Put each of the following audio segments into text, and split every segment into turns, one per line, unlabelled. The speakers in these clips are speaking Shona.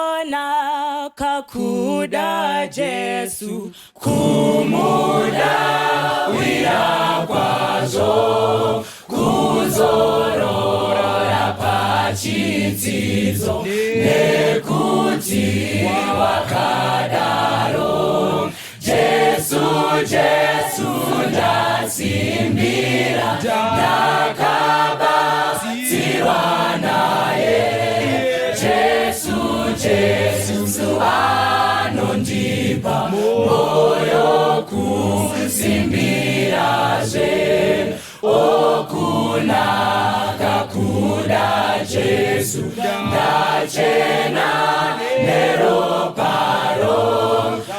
Kunonaka kuda Jesu, kumuda wira kwazvo, kuzorora pachitsidzo, nekuti wakadaro. Jesu, Jesu, ndasimbira, ndakabatsirwa naye. Jesu, Jesu, anondipa moyo kusimbirazve. Okunaka kuda Jesu, ndachena neroparo,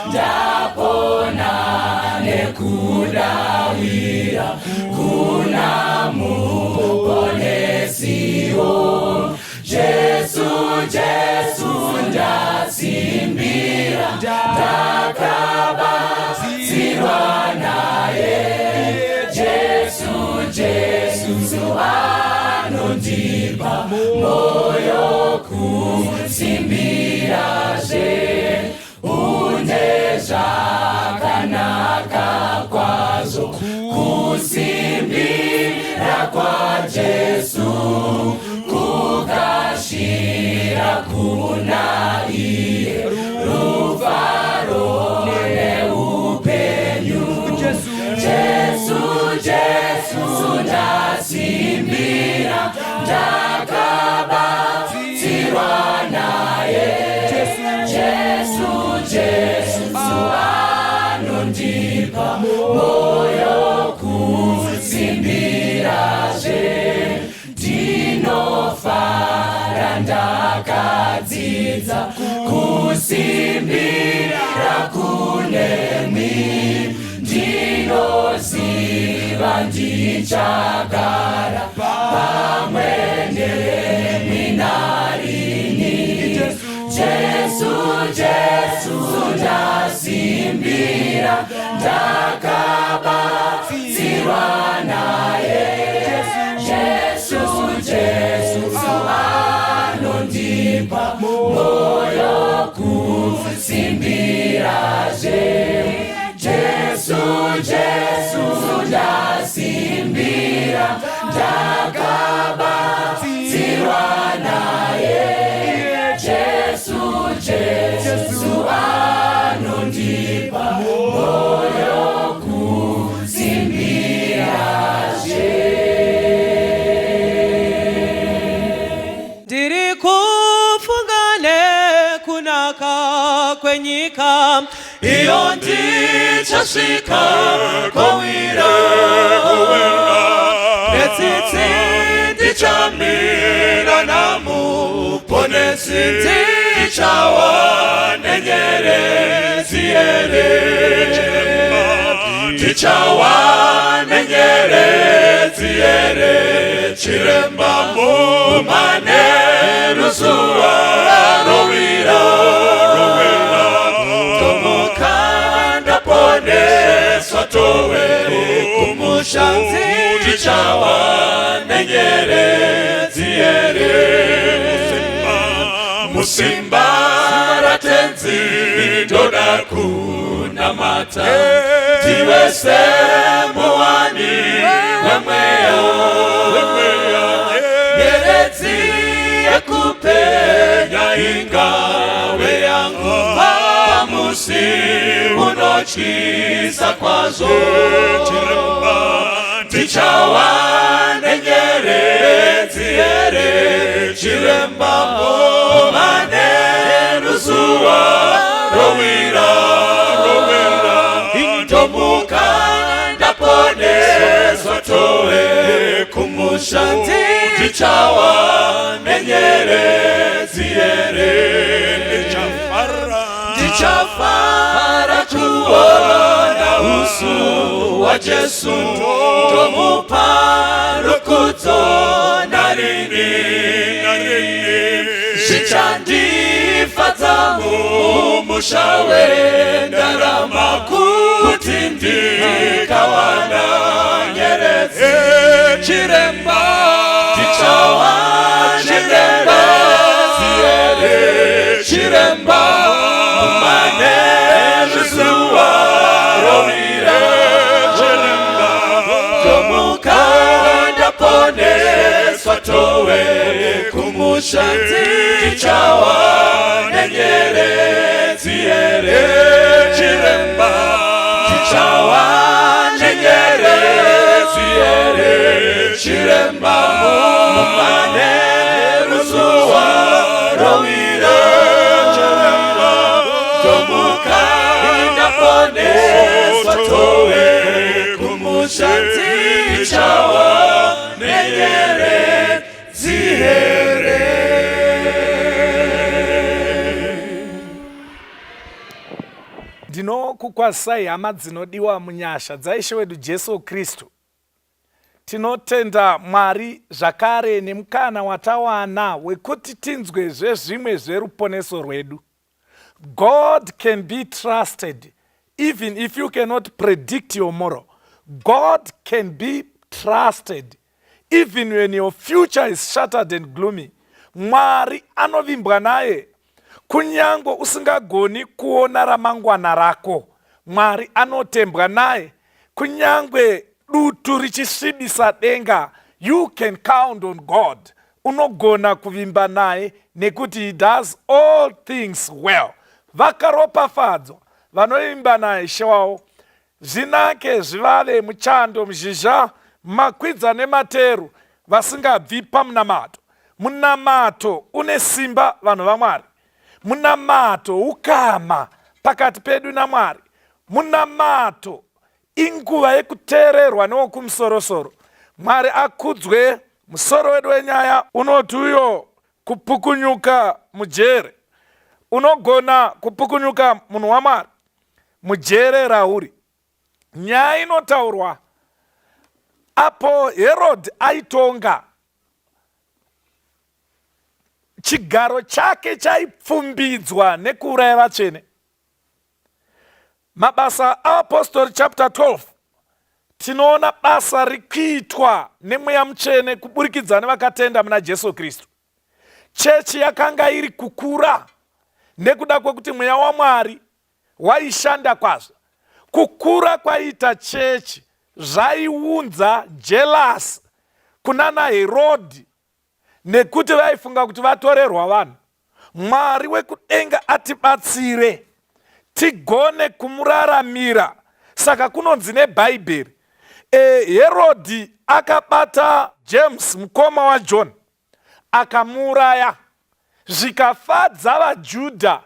ndapona nekudawira kuna Muponesiwo. Jesu, Jesu, ndasimbira, ndakabatsirwa naye. Jesu, Jesu, anondipa moyo kusimbirazve. Une zvakanaka kwazvo kusimbira kwaJesu, kukashira kuna iye rufaro neupenyu. Jesu, Jesu, ndasimbira, ndakabatsirwa naye. Jesu, Jesu, anondipa moyo kusimbirazve. Ndinofara ndakadzidza kusimbira kunemi, ndinoziva ndichagara pamwe nemi narini. Jesu, Jesu, ndasimbira, ndakabatsirwa naye. Jesu, Jesu, anondipa moyo kusimbirazve. Jesu, Jesu, ndasimbira, ndakabatsirwa naye. Jesu, Jesu, anondipa moyo kusimbirazve.
Ndiri kufunga nekunaka kwenyika iyo ndichasvika kowira, netsitsi ndichamira naMuponesi, ndichawa nenyeredzi here, ndichawa nenyeredzi here, chiremba, mumane ruzuva rowira, tomuka ndaponeswa, towe kumusha, ndichawa nenyeredzi here. Musimba raTenzi ndoda kunamata, ndiwe semuwani wemweya, nyeredzi yekupenya ingawe yangu pamusi unotyisa kwazvo, ndichawa nenyeredzi here, chiremba, mane ruzuva rowira, ndomuka ndaponeswa, towe kumusha, ndichawa nenyeredzi here, ndichafara kuona usu waJesu, ndomupa rukudzo narini, zvichandifadza mumusha wendarama kuti ndikawana nyeredzi,
chiremba,
ndichawana nyeredzi here. Kumusha tichawana nyeredzi here? Chiremba, tichawana nyeredzi here? Chiremba, manheru zuva rovira. Chiremba, tomuka ndaponeswa, tove kumusha, tichawana nyeredzi here?
Ndinokukwazisai, hama dzinodiwa, munyasha dzaIshe wedu Jesu Kristu. Tinotenda Mwari zvakare nemukana watawana wekuti tinzwezve zvimwe zveruponeso rwedu. God can be trusted even if you cannot predict your morrow. God can be trusted even when your future is shattered and gloomy. Mwari anovimbwa naye kunyange usingagoni kuona ramangwana rako. Mwari anotembwa naye kunyange dutu richisvibisa denga. You can count on God. Unogona kuvimba naye nekuti he does all things well. Vakaropafadzwa vanovimba naye, Ishe wavo. Zvinake zvivave muchando, muzhizha, makwidza nemateru, vasingabvi pamunamato. Munamato une simba, vanhu vaMwari. Munamato ukama pakati pedu naMwari. Munamato inguva yekuteererwa newokumusorosoro. Mwari akudzwe. Musoro wedu wenyaya unoti uyo kupukunyuka mujere. Unogona kupukunyuka, munhu waMwari, mujere rauri. Nyaya inotaurwa apo Herodhi aitonga, chigaro chake chaipfumbidzwa nekuuraya vatsvene. Mabasa Aapostori chapter 12, tinoona basa rikuitwa neMweya Mutsvene kuburikidza nevakatenda muna Jesu Kristu. Chechi yakanga iri kukura nekuda kwekuti Mweya waMwari waishanda kwazvo. Kukura kwaiita chechi zvaiunza jealous kunana Herodhi nekuti vaifunga kuti vatorerwa vanhu. Mwari wekudenga atibatsire tigone kumuraramira. Saka kunonzi neBhaibheri, Herodhi akabata James, mukoma waJohn, akamuuraya. Zvikafadza vaJudha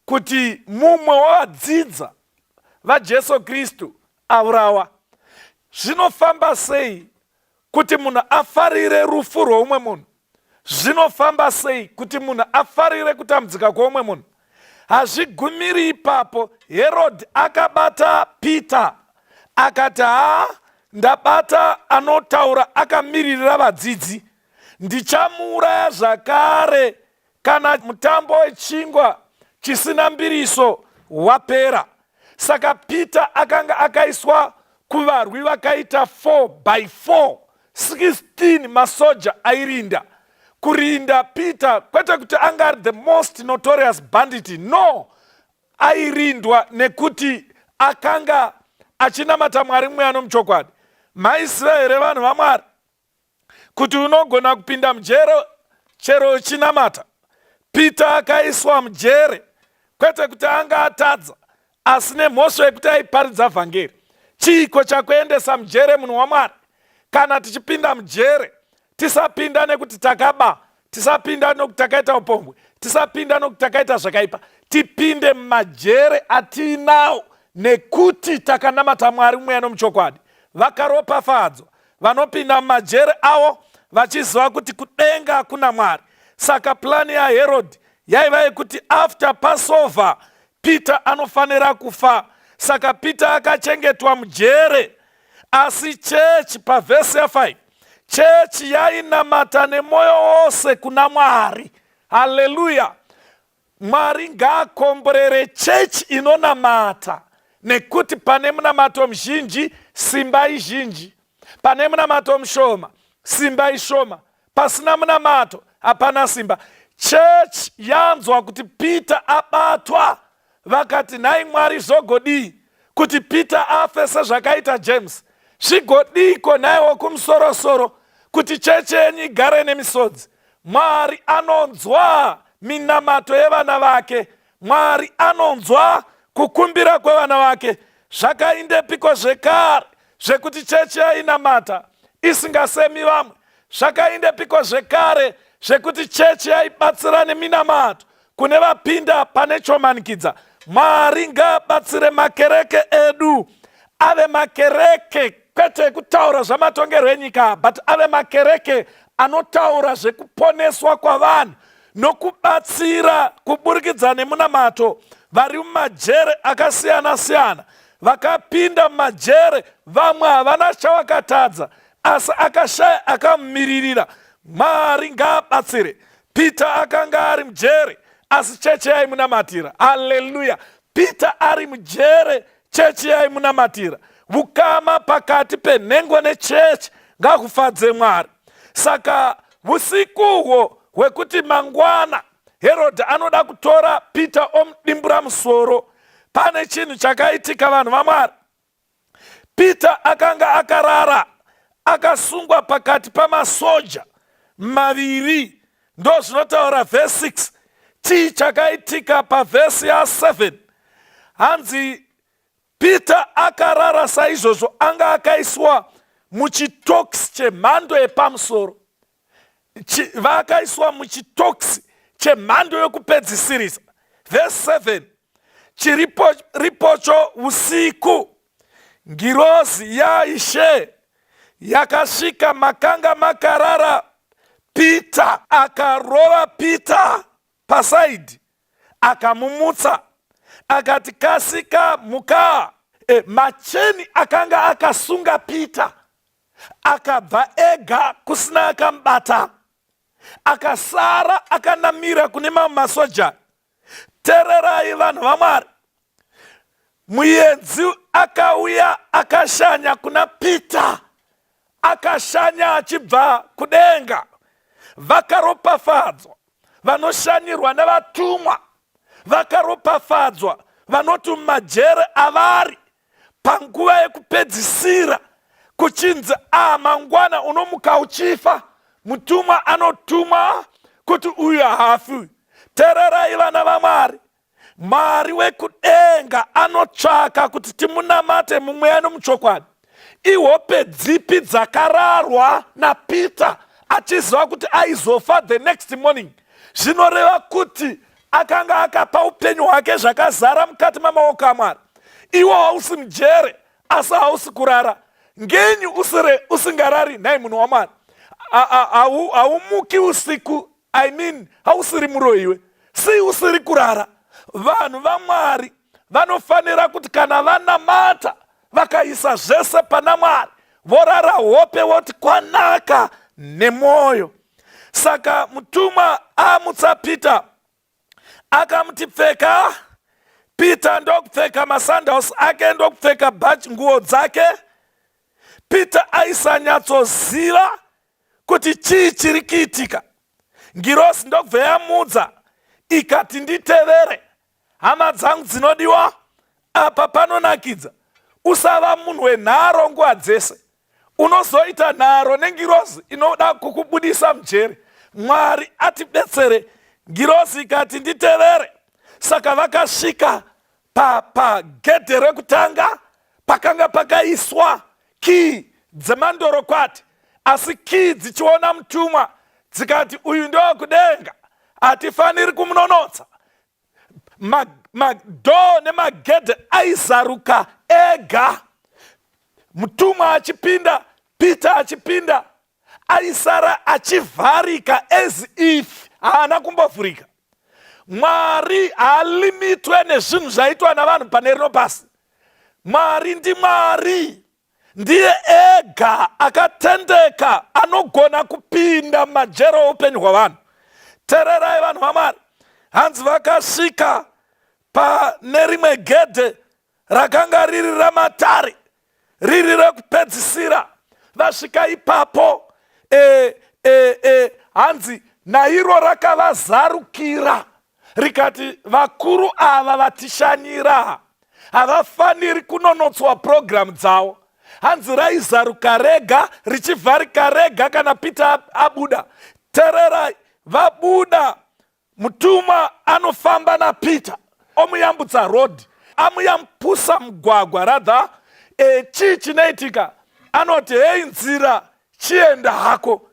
kuti mumwe wavadzidza vaJesu Kristu aurawa. Zvinofamba sei kuti munhu afarire rufu rweumwe munhu? Zvinofamba sei kuti munhu afarire kutambudzika kweumwe munhu? Hazvigumiri ipapo. Herodhi akabata Peter, akati, "Haa, ndabata anotaura akamiririra vadzidzi, ndichamuuraya zvakare kana mutambo wechingwa chisina mbiriso wapera." Saka Peter akanga akaiswa kuvarwi vakaita 4 by 4, 16 masoja airinda, kurinda Peter. Kwete kuti anga ari the most notorious bandit, no. Airindwa nekuti akanga achinamata Mwari mweya nomuchokwadi. Maiziva here, vanhu vaMwari, kuti unogona kupinda mujere chero uchinamata? Peter akaiswa mujere kwete kuti anga atadza, asi nemhosva yekuti aiparidza vhangeri. Chiiko chakuendesa mujere, munhu waMwari? Kana tichipinda mujere, tisapinda nekuti takaba, tisapinda nokuti takaita upombwe, tisapinda nokuti takaita zvakaipa. Tipinde mumajere atiinawo nekuti takanamata Mwari mweya nomuchokwadi. Vakaropafadzwa vanopinda mumajere avo vachiziva kuti kudenga kuna Mwari. Saka plani yaHerodhi yaiva yekuti after Passover Peter anofanira kufa. Saka Peter akachengetwa mujere, asi chechi, pavhesi ya5, chechi yainamata nemwoyo wose kuna Mwari. Haleluya! Mwari ngaakomborere chechi inonamata, nekuti pane munamato muzhinji simba izhinji, pane munamato mushoma simba ishoma, pasina munamato hapana simba. Chechi yanzwa kuti Peter abatwa, vakati, "Nhai Mwari, zvogodii kuti Peter afe sezvakaita James? Zvigodiko, nhaiwo kumusorosoro, kuti chechi yenyu igare nemisodzi?" Mwari anonzwa minamato yevana vake. Mwari anonzwa kukumbira kwevana vake. Zvakaindepiko zvekare zvekuti chechi yainamata isingasemi vamwe? Zvakaindepiko zvekare zvekuti chechi yaibatsira neminamato kune vapinda pane chomanikidza? Mwari ngaabatsire makereke edu ave makereke kwete ekutaura zvamatongerwo enyika, but ave makereke anotaura zvekuponeswa kwavanhu nokubatsira kuburikidza nemunamato vari mumajere akasiyana-siyana. Vakapinda mumajere, vamwe havana chavakatadza, asi akashaya akamumiririra. Mwari ngaabatsire. Peter akanga ari mujere, asi chechi yaimunamatira. Haleluya! Peter ari mujere, chechi yaimunamatira. Vukama pakati penhengo nechechi ngakufadze Mwari. Saka usikuhwo hwekuti mangwana Herod anoda kutora Peter omudimbura musoro, pane chinhu chakaitika, vanhu vaMwari. Peter akanga akarara akasungwa pakati pamasoja maviri, ndo zvinotaura vhesi 6. Chii chakaitika pavhesi ya7? Hanzi Peter akarara saizvozvo, anga akaiswa muchitokisi chemhando yepamusoro. Vakaiswa muchitokisi chemhando yokupedzisirisa. Vhesi 7, chiripo ripocho usiku, ngirozi yaIshe yakasvika makanga makarara Peter, akarova Peter pasaidhi, akamumutsa, akati, kasika, muka. Macheni akanga akasunga Peter akabva ega kusina akamubata, akasara akanamira kune mamwe masoja. Tererai, vanhu vaMwari, muenzi akauya akashanya kuna Peter, akashanya achibva kudenga. Vakaropafadzwa vanoshanyirwa nevatumwa, vakaropafadzwa vanoti mumajere avari panguva yekupedzisira kuchinzi a mangwana unomuka uchifa, mutumwa anotumwa kuti uyu haafi. Tererai, vana vaMwari, Mwari wekudenga anotsvaka kuti timunamate mumweya nomuchokwadi. Ihope dzipi dzakararwa naPeter achiziva kuti aizofa the next morning? Zvinoreva kuti akanga akapa upenyu hwake zvakazara mukati mamaoko aMwari. Iwo hausi mujere, asi hausi kurara. Ngenyi usingarari nhai munhu waMwari? Haumuki usiku, I mean, hausiri muroiwe, sei usiri kurara? Vanhu vaMwari vanofanira kuti kana vanamata vakaisa zvese pana Mwari, vorara hope voti kwanaka nemwoyo. Saka mutumwa amutsa Peter, akamuti pfeka. Peter ndokupfeka masandals ake, ndokupfeka bhachi, nguo dzake. Peter aisanyatsoziva kuti chii chiri kuitika. Ngirosi ndokubva yamudza ikati, nditevere. Hama dzangu dzinodiwa, apa panonakidza. Usava munhu wenharo nguva dzese. Unozoita nharo nengirozi inoda kukubudisa mujeri. Mwari atibetsere. Ngirozi ikati, nditevere. Saka vakasvika pagedhe rekutanga pakanga pakaiswa kii dzemandorokwati, asi kii dzichiona mutumwa dzikati, uyu ndewakudenga, hatifaniri kumunonotsa. Madhoo nemagedhe aizaruka ega, mutumwa achipinda, Peter achipinda, aisara achivharika as if haana kumbovhurika. Mwari haalimitwe nezvinhu zvaitwa navanhu pane rino pasi. Mwari ndiMwari, ndiye ega akatendeka anogona kupinda mumajero oupenyu hwavanhu. Tererai, vanhu vaMwari, hanzi vakasvika pane rimwe gedhe rakanga riri ramatare, riri rekupedzisira. Vasvika ipapo, hanzi nairo rakavazarukira rikati, vakuru ava vatishanyira havafaniri kunonotswa purogiramu dzavo. Hanzi raizaruka rega richivharika rega kana Peter abuda. Tererai. Vabuda, mutumwa anofamba naPeter omuyambutsa road, amuyambusa mugwagwa rather. Chii chinoitika? Anoti, "Hei nzira, chienda hako."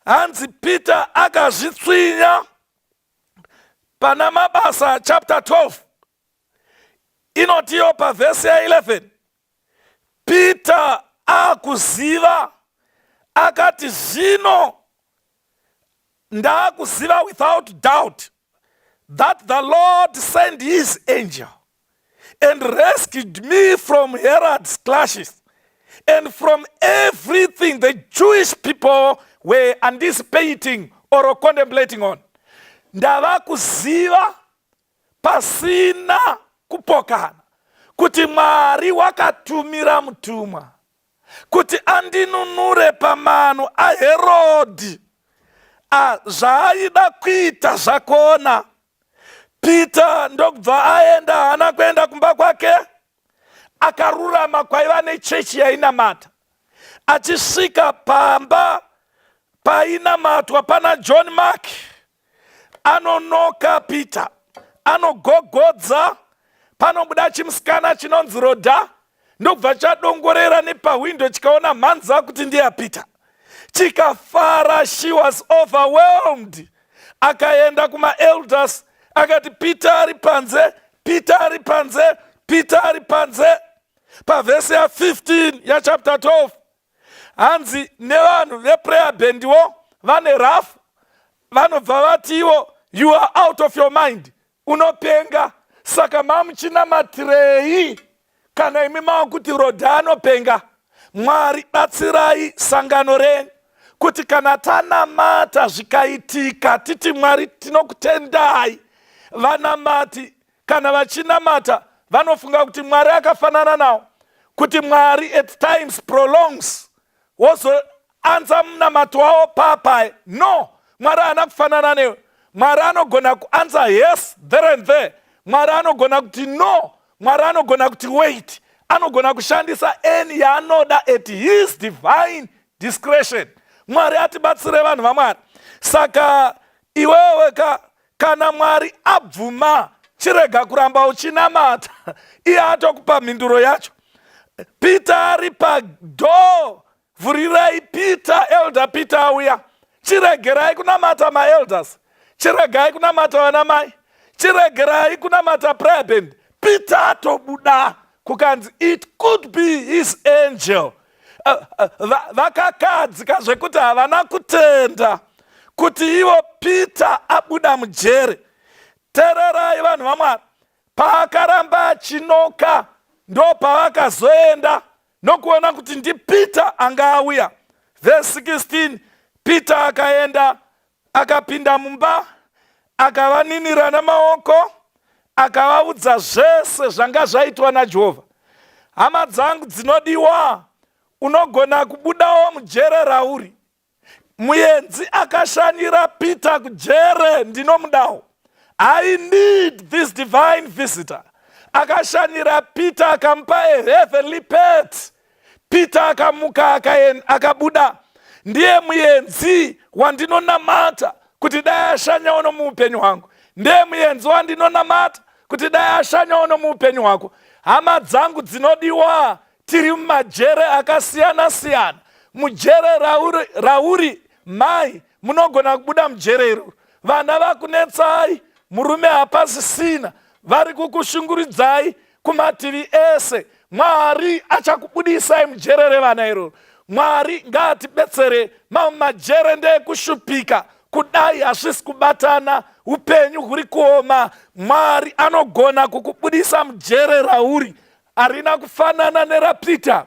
Hanzi Peter akazvitswinya. Pana Mabasa chapter 12 inotiyo pavhesi ya11, Peter akuziva, akati, "Zvino ndaakuziva without doubt that the Lord sent his angel and rescued me from Herod's clutches and from everything the Jewish people were anticipating or contemplating on." Ndava kuziva pasina kupokana kuti Mwari wakatumira mutumwa kuti andinunure pamano aHerodhi, zvaaida kuita zvakona. Peter ndokubva aenda. Haana kuenda kumba kwake, akarurama kwaiva nechechi yainamata. Achisvika pamba painamatwa pana John Mark, anonoka Peter, anogogodza. Panobuda chimusikana chinonzi Rodha, ndobva chadongorera nepahwindo, chikaona mhanza kuti ndeyaPeter, chikafara. She was overwhelmed. Akaenda kumaelders akati, "Peter ari panze, Peter ari panze, Peter ari panze." Pavhesi ya15 yachapter 12, hanzi nevanhu veprayer bandwo vane rafu, vanobva vatiwo, "You are out of your mind, unopenga. Saka mamuchinamatirei kana imi maakuti Rodha anopenga?" Mwari, batsirai sangano renyu kuti kana tanamata zvikaitika, titi, "Mwari, tinokutendai." Vanamati kana vachinamata vanofunga kuti Mwari akafanana nawo, kuti Mwari at times prolongs, wozoanza munamato wavo papai. No, Mwari haana kufanana newe. Mwari anogona kuanza yes there and there. Mwari anogona kuti no. Mwari anogona kuti wait. Anogona kushandisa any yaanoda at his divine discretion. Mwari atibatsire, vanhu vaMwari. Saka iwewe ka, kana Mwari abvuma, chirega kuramba uchinamata, iye atokupa mhinduro yacho. Peter ari padoor, "Vhurirai Peter, Elder Peter auya." Chiregerai kunamata maelders, chiregai kunamata vana mai, chiregerai kunamata prayer band. Peter atobuda, kukanzi it could be his angel. Vakakadzika zvekuti havana kutenda kuti ivo Peter abuda mujere. Tererai, vanhu vaMwari, paakaramba achinoka, ndo pavakazoenda nokuona kuti ndiPeter anga auya. Vhesi 16, Peter akaenda, akapinda mumba, akavaninira namaoko, akavaudza zvese zvanga zvaitwa naJehovha. Hama dzangu dzinodiwa, unogona kubudawo mujere rauri. Muenzi akashanyira Peter kujere, ndinomudawo. I need this divine visitor. Akashanyira Peter, akamupa a heavenly pet. Peter akamuka, akabuda. Ndiye muenzi wandinonamata kuti dai ashanyawo nomuupenyu hwangu. Ndiye muenzi wandinonamata kuti dai ashanyawo nomuupenyu hwako. Hama dzangu dzinodiwa, tiri mumajere akasiyana siyana. Mujere rauri, mai, munogona kubuda mujere iroro. Vana vakunetsai, murume hapasisina, vari kukushungurudzai kumativi ese. Mwari achakubudisai mujere revana iroro. Mwari ngaatibetsere. Mamwe majere ndeekushupika, kudai hazvisi kubatana, upenyu huri kuoma. Mwari anogona kukubudisa mujere rauri. Harina kufanana neraPeter.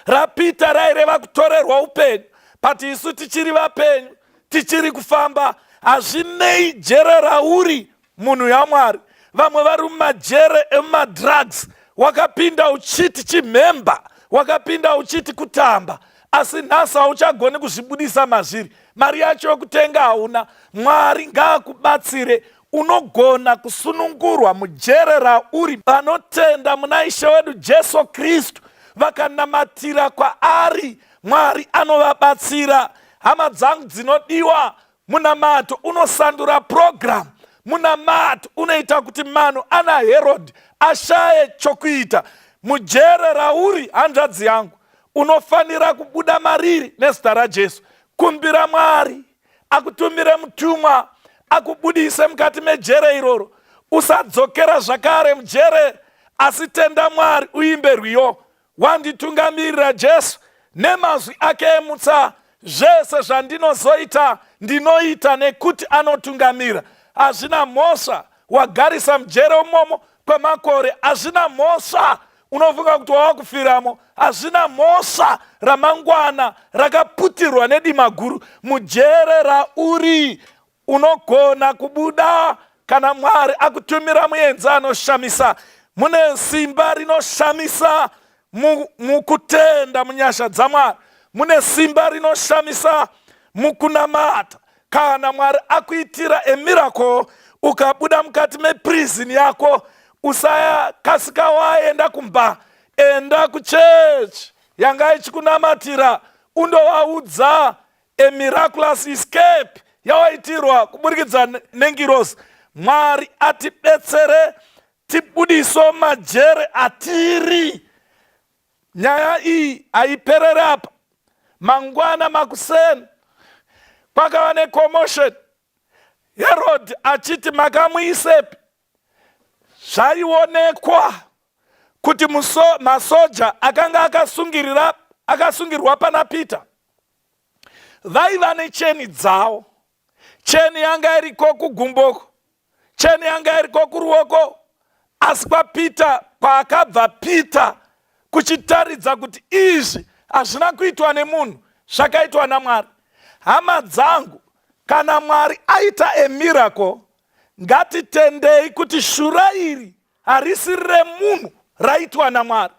RaPeter raireva kutorerwa upenyu, but isu tichiri vapenyu, tichiri kufamba. Hazvinei jere rauri, munhu yaMwari. Vamwe vari mumajere emumadrugs. Wakapinda uchiti chimhemba, wakapinda uchiti kutamba, asi nhasi hauchagoni kuzvibudisa mazviri. Mari yacho yokutenga hauna. Mwari ngaakubatsire. Unogona kusunungurwa mujere rauri. Vanotenda muna Ishe wedu Jesu Kristu, vakanamatira kwaari, Mwari anovabatsira. Hama dzangu dzinodiwa, Munamato unosandura program. Munamato unoita kuti mano ana Herod ashaye chokuita. Mujere rauri, hanzvadzi yangu, unofanira kubuda mariri nezita raJesu. Kumbira Mwari akutumire mutumwa akubudise mukati mejere iroro. Usadzokera zvakare mujere, asi tenda Mwari uimbe rwiyo. Wanditungamirira Jesu nemazwi ake emutsa. Zvese zvandinozoita ndinoita nekuti anotungamira. Hazvina mhosva wagarisa mujere umomo kwemakore, hazvina mhosva unofunga kuti wava kufiramo, hazvina mhosva ramangwana rakaputirwa nedima guru. Mujere rauri Unogona kubuda kana Mwari akutumira muenzi anoshamisa. Mune simba rinoshamisa mukutenda munyasha dzaMwari. Mune simba rinoshamisa mukunamata. Kana Mwari akuitira a miracle, ukabuda mukati meprison yako, usakasika waenda kumba, enda kuchechi yanga ichikunamatira undovaudza A miraculous escape yawaitirwa kuburikidza nengirozi. Mwari atibetsere tibudiso majere atiri. Nyaya iyi haiperere apa. Mangwana makuseni kwakava necommotion, Herod achiti makamuisepi? Zvaionekwa kuti masoja akanga akasungirira akasungirwa pana Peter vaiva necheni dzavo. Cheni yanga iriko kugumboko, cheni yanga iriko kuruoko, asi kwaPeter, kwaakabva Peter kuchitaridza kuti izvi hazvina kuitwa nemunhu, zvakaitwa naMwari. Hama dzangu, kana Mwari aita a miracle, ngatitendei kuti shura iri harisi remunhu, raitwa naMwari.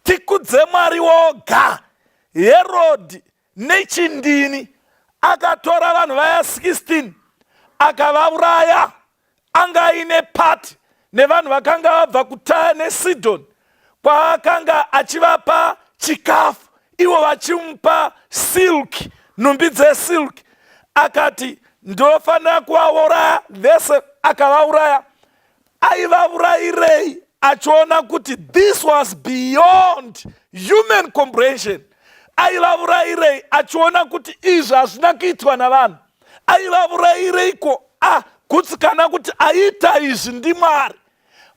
Tikudze Mwari woga. Herodhi nechindini akatora vanhu vaya 16 akavauraya. Anga aine pati nevanhu vakanga vabva kuTaya neSidhoni, kwaakanga achivapa chikafu, ivo vachimupa silk, nhumbi dzesilk. Akati ndofanira kuvauraya vese, akavauraya. Aivaurayirei achiona kuti this was beyond human comprehension? Aivaurayirei achiona kuti izvi hazvina kuitwa navanhu? Aivavurayireiko agutsikana kuti aita izvi ndiMwari?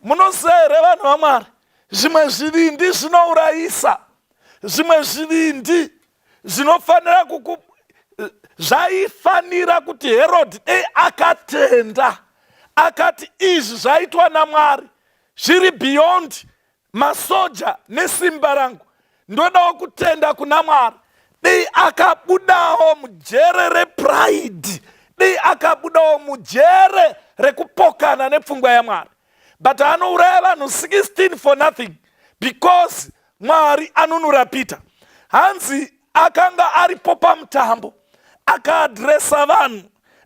Munoziva here vanhu vaMwari, zvimwe zvivindi zvinourayisa, zvimwe zvivindi zvinofanira kuku zvaifanira kuti Herod dei akatenda akati izvi zvaitwa naMwari, zviri beyond masoja nesimba rangu, ndodawo kutenda kuna Mwari. Dei akabudawo mujere repride, dei akabudawo mujere rekupokana nepfungwa yaMwari. But anouraya vanhu 16 for nothing because Mwari anunura Peter. Hanzi akanga aripo pamutambo, akaadresa vanhu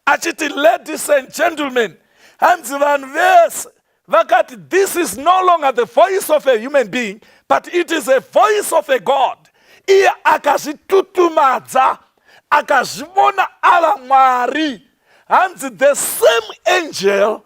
achiti ladies and gentlemen. Hanzi vanhu vese vakati this is no longer the voice of a human being, but it is a voice of a God. Iye akazvitutumadza, akazvivona ava Mwari. Hanzi the same angel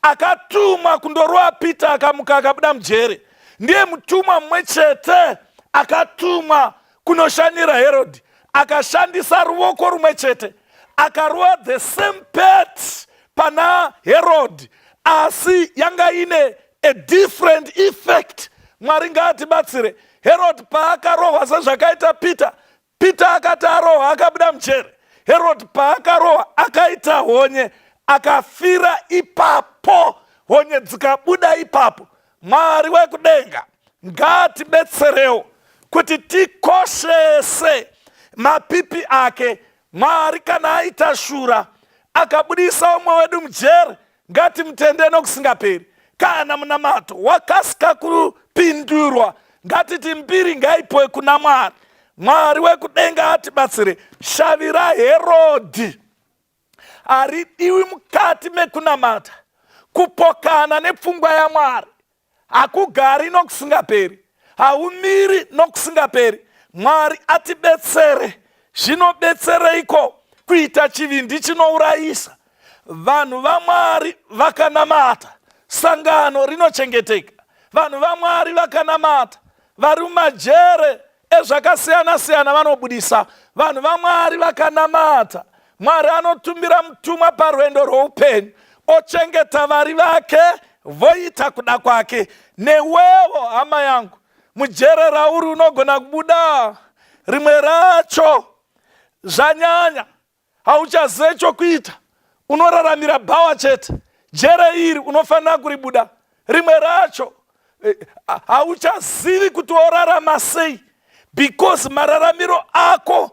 akatumwa kundorova Peter akamuka akabuda mujere, ndiye mutumwa mumwe chete akatumwa kunoshanyira Herod, akashandisa ruoko rumwe chete, akarova the same pet pana Herod, asi yanga ine a different effect. Mwari ngaatibatsire. Herod paakarohwa sezvakaita Peter, Peter akati arohwa akabuda mujere. Herod paakarohwa akaita honye, akafira ipapo, honye dzikabuda ipapo. Mwari wekudenga ngaatibetserewo kuti tikoshese mapipi ake. Mwari kana aita shura akabudisa umwe wedu mujere, ngatimutende nokusingaperi. Kana munamato wakasika kupindurwa, ngatiti mbiri ngaipiwe kuna Mwari. Mwari wekudenga atibatsire. Shavi raHerodhi haridiwi mukati mekunamata. Kupokana nepfungwa yaMwari hakugari nokusingaperi, haumiri nokusingaperi. Mwari atibetsere. Zvinobetsereiko? Kuita chivindi chinourayisa. Vanhu vaMwari vakanamata, sangano rinochengeteka. Vanhu vaMwari vakanamata, vari mumajere ezvakasiyana siyana vanobudisa. Vanhu vaMwari vakanamata, Mwari anotumira mutumwa parwendo rwoupenyu ochengeta vari vake voita kuda kwake. Newewo hama yangu, mujere rauri unogona kubuda rimwe racho zvanyanya hauchazive chokuita unoraramira bhawa chete jere iri unofanira kuribuda rimwe racho eh, hauchazivi kuti worarama sei because mararamiro ako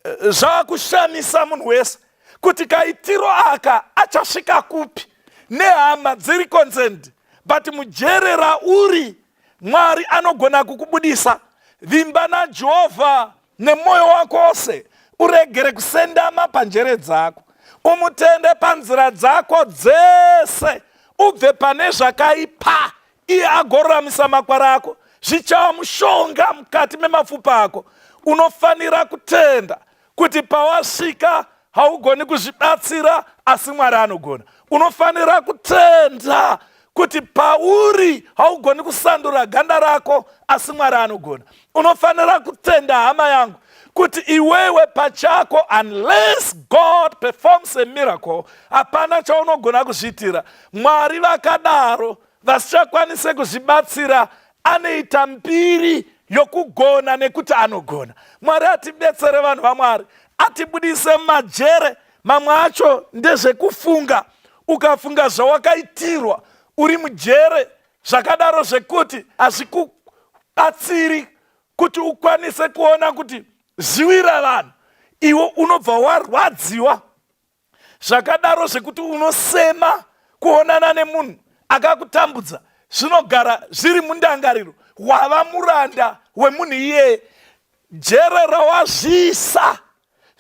eh, zvaakushamisa munhu wese kuti kaitiro aka achasvika kupi nehama dziri concerned but mujere rauri Mwari anogona kukubudisa. Vimba naJehovha nemwoyo wako wose, uregere kusendama panjere dzako. Umutende panzira dzako dzese, ubve pane zvakaipa, iye agoruramisa makwara ako. Zvichava mushonga mukati memapfupa ako. Unofanira kutenda kuti pawasvika haugoni kuzvibatsira asi Mwari anogona. Unofanira kutenda kuti pauri haugoni kusandura ganda rako asi Mwari anogona. Unofanira kutenda hama yangu kuti iwewe pachako unless God performs a miracle hapana chaunogona kuzviitira. Mwari vakadaro vasichakwanise kuzvibatsira anoita mbiri yokugona nekuti anogona. Mwari atibetsere vanhu vaMwari, atibudise mumajere. Mamwe acho ndezvekufunga, ukafunga zvawakaitirwa uri mujere zvakadaro zvekuti hazvikubatsiri kuti ukwanise kuona kuti zviwira vanhu, iwe unobva warwadziwa zvakadaro zvekuti unosema kuonana nemunhu akakutambudza zvinogara zviri mundangariro wava muranda wemunhu iyeye jere rawazviisa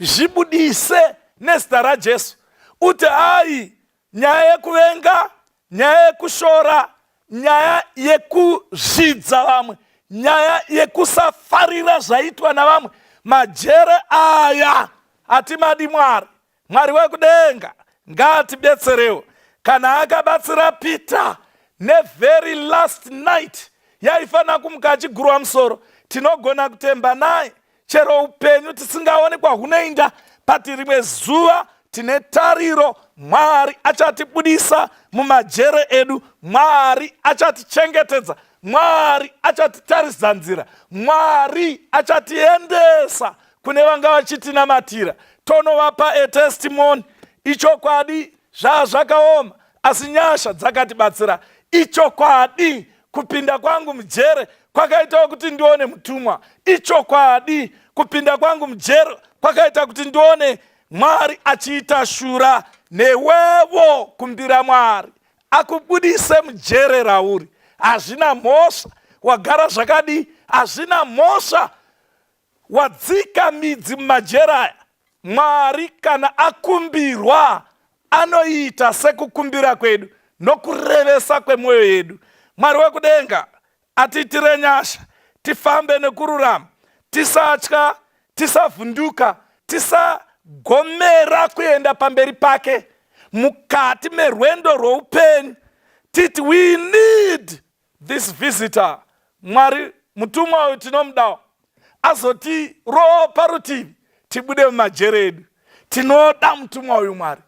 zvibudise nezita rajesu uti ai nyaya yekuvenga nyaya yekushora nyaya yekuzvidza vamwe nyaya yekusafarira zvaitwa navamwe majere aya hatimadi mwari mwari wekudenga ngaatibetserewo kana akabatsira peter nevery last night yaifanira kumuka achigurwa musoro tinogona kutemba naye chero upenyu tisingaoni kwahunoinda but rimwe zuva tine tariro mwari achatibudisa mumajere edu mwari achatichengetedza mwari achatitaridza nzira mwari achatiendesa kune vanga vachitinamatira tonovapa etestimony ichokwadi zvaa zvakaoma asi nyasha dzakatibatsira ichokwadi kupinda kwangu mujere kwakaitawo kuti ndione mutumwa ichokwadi kupinda kwangu mujere kwakaita kuti ndione mwari achiita shura newevo kumbira mwari akubudise mujere rauri hazvina mhosva wagara zvakadii hazvina mhosva Wadzika midzi mumajeri aya. Mwari kana akumbirwa anoita sekukumbira kwedu nokurevesa kwemwoyo yedu. Mwari wekudenga atiitire nyasha tifambe nekururama, tisatya, tisavhunduka, tisagomera kuenda pamberi pake mukati merwendo rwoupenyu titi we need this visitor mwari mutumwa uyu tinomudawo azotirova parutivi tibude mumajere edu tinoda mutumwa uyu mwari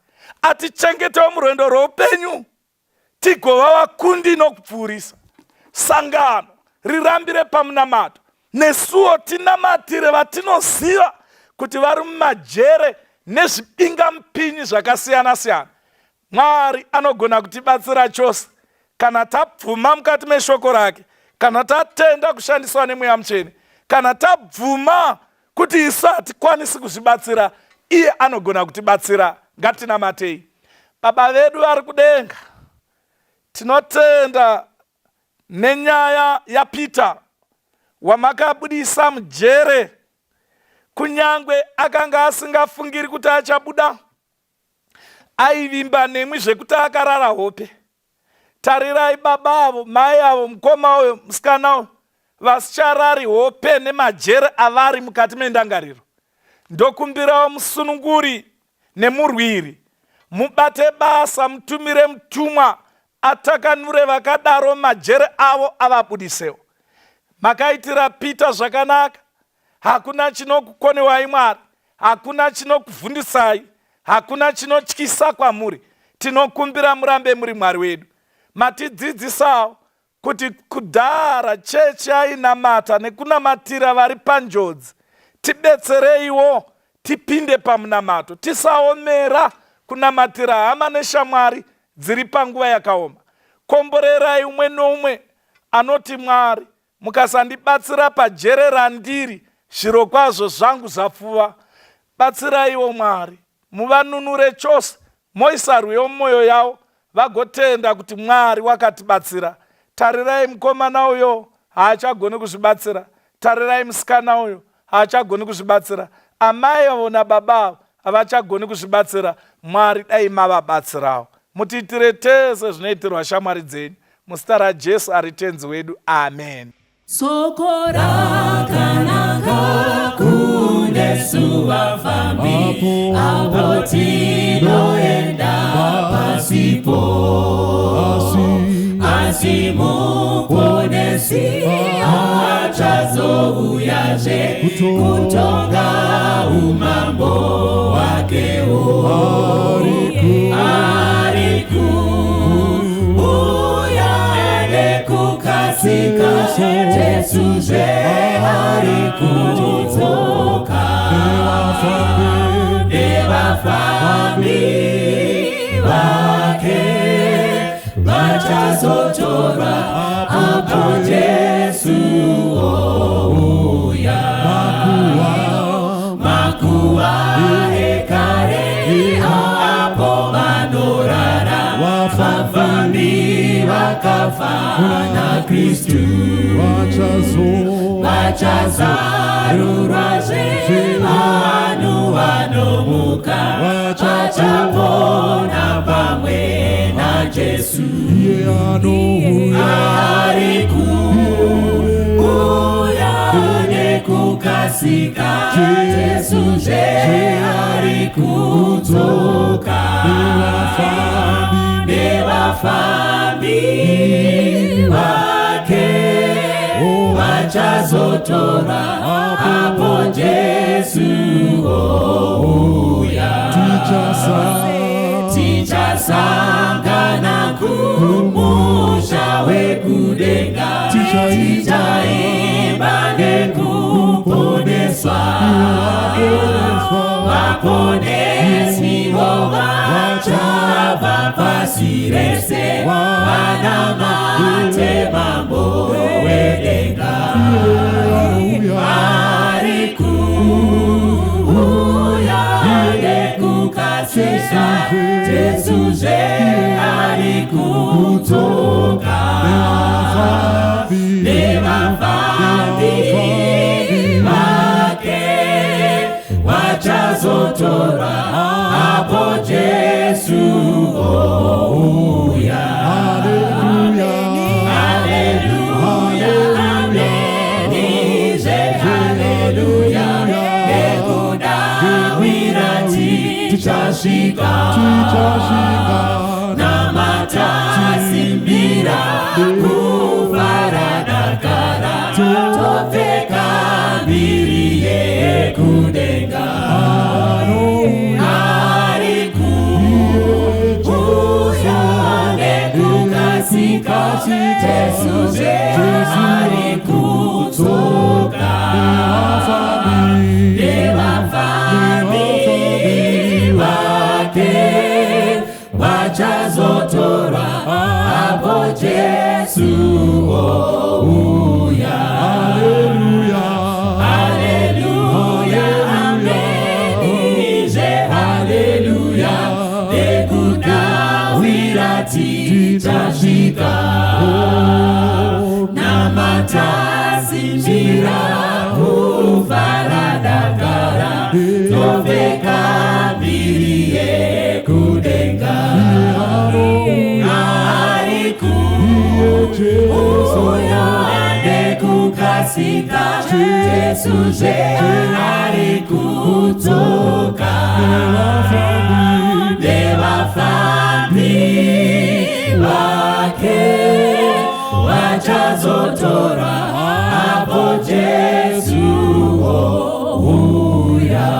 atichengetewo murwendo rweupenyu tigova vakundi nokupfuurisa sangano rirambire pamunamato nesuwo tinamatire vatinoziva kuti vari mumajere nezvibingamupinyi zvakasiyana-siyana Mwari anogona kutibatsira chose kana tabvuma mukati meshoko rake, kana tatenda kushandiswa nemweya mutsvene, kana tabvuma kuti isu hatikwanisi kuzvibatsira, iye anogona kutibatsira. Ngatinamatei. Baba vedu vari kudenga, tinotenda nenyaya yaPeter wamakabudisa mujere, kunyangwe akanga asingafungiri kuti achabuda Aivimba nemwi zvekuti akarara hope. Tarirai baba avo, mai avo, mukoma uyo, musikana uyo vasicharari hope nemajere avari mukati mendangariro. Ndokumbirawo musununguri nemurwiri. Mubate basa mutumire mutumwa atakanure vakadaro majere avo avabudisewo. Makaitira Peter zvakanaka. Hakuna chinokukonewai Mwari, hakuna chinokuvhundisai, hakuna chinotyisa kwamuri. Tinokumbira murambe muri Mwari wedu. Matidzidzisawo kuti kudhara chechi yainamata nekunamatira vari panjodzi. Tibetsereiwo tipinde pamunamato, tisaomera kunamatira hama neshamwari dziri panguva yakaoma. Komborerai umwe noumwe anoti Mwari mukasandibatsira pajere randiri zvirokwazvo zvangu zvapfuva. Batsiraiwo Mwari muvanunure chose moisa rwiyo mumwoyo yavo vagotenda kuti Mwari wakatibatsira. Tarirai mukomana uyo haachagoni kuzvibatsira. Tarirai musikana uyo haachagoni kuzvibatsira. Amai avo nababa avo havachagoni kuzvibatsira. Mwari dai mavabatsirawo. Mutiitire tese zvinoitirwa shamwari dzenyu. Muzita raJesu ari Tenzi wedu. Amen.
Soko rakanaka kunesu vafambi apo tinoenda pasipo asi muponesi achazouyazve kutonga umambo hwakewo ari kuuya nekukasika Jesu zve ari kudzoka nevafambi vake vachazotorwa apo Jesu ouya makuva ekare apo vanorara vafambi vakafa naKristu vachazarurwazve vanhu vanomuka vachapona pamwe naJesu ari kuuya nekukasika Jesu zve ari kudzoka nevafambi vake vachazotora apo Jesu ouya tichasangana kumusha wekudenga tichaimba nekuponeswa vaponesiwo vachabva pasi rese vanamate mambo wedenga ari kuuya nekukasika Jesu zve ari kudzoka nevafambi vake vachazotora apo Jesu ouya. Haleluya, ameni, zve haleluya, nekudawira tichasvika, namatasimbira kufara dakara, topfeka mbiri yekudenga. Ari kuuya nekukasika, Jesu zve ari kudzoka nevafambi vake vachazotorwa apo Jesu ouya. Haleluya, ameni, zve haleluya, nekudawira tichasvika, namatasimbira kufara dakara, topfeka mbiri yekudenga. Ari kuuya nekukasika Tichasika Jesu zve ari kudzoka. Nevafambi vake vachazotorwa apo Jesu ouya.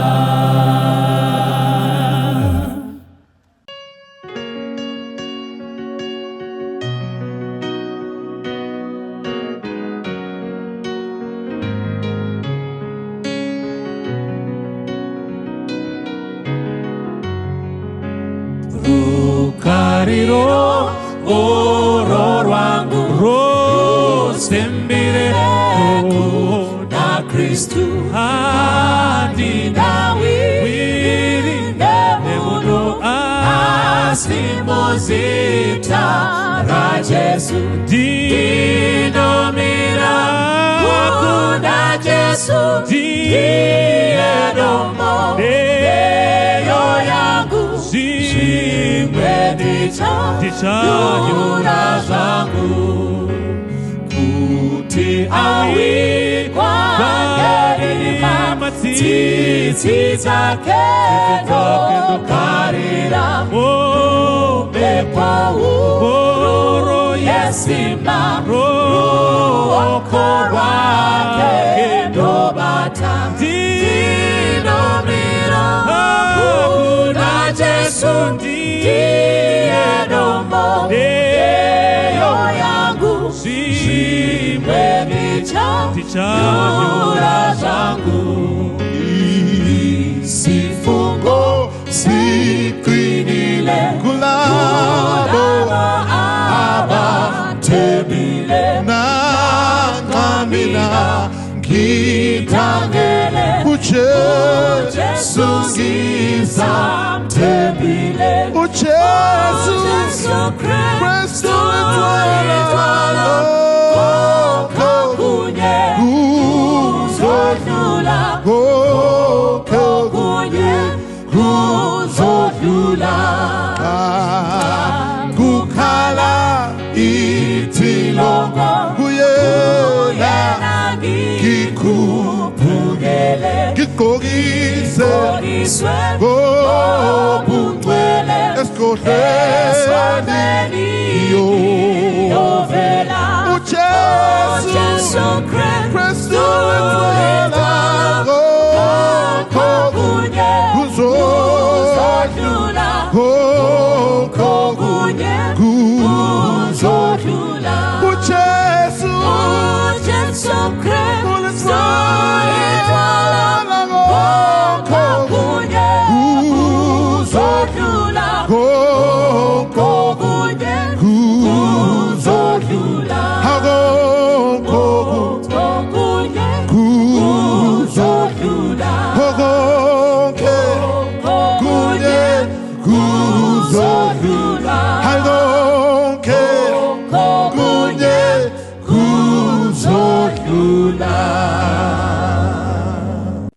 Rukariro oro rwangu rusembire
kuna Kristu
handina
wiri nemunhu asi muzita raJesu
ndinomira
kuna Jesu ndiye dombo ndeyo yangu
zvimwe
ndichanyura zvangu
kuti
awikwa nerima tsitsi dzake ndokarira mhepo huru yesimba ruoko rwake ndobata ndinomira kuna Jesu ndiye dombo ndeyo yangu
zvimwe
ndichanyura zvangu
isifungo siqinile
kulabo
abathembile
nangamina ngithangele uJesu
ngisamthembile
uJesu
Jesu
Kristu
Kristu
idwala
konke kunye kuzodlula
konke
kunye kuzodlula
kukhala ithilongo kuyena
ngikhuphukele
ngigqokise
iswe
ngobungcwele esigodlweni
iyovela
uJesu
Jesu
Kristu idwala konke
kunye
kuzodlula
kuzodlula
konke
kunye
kuzodlula.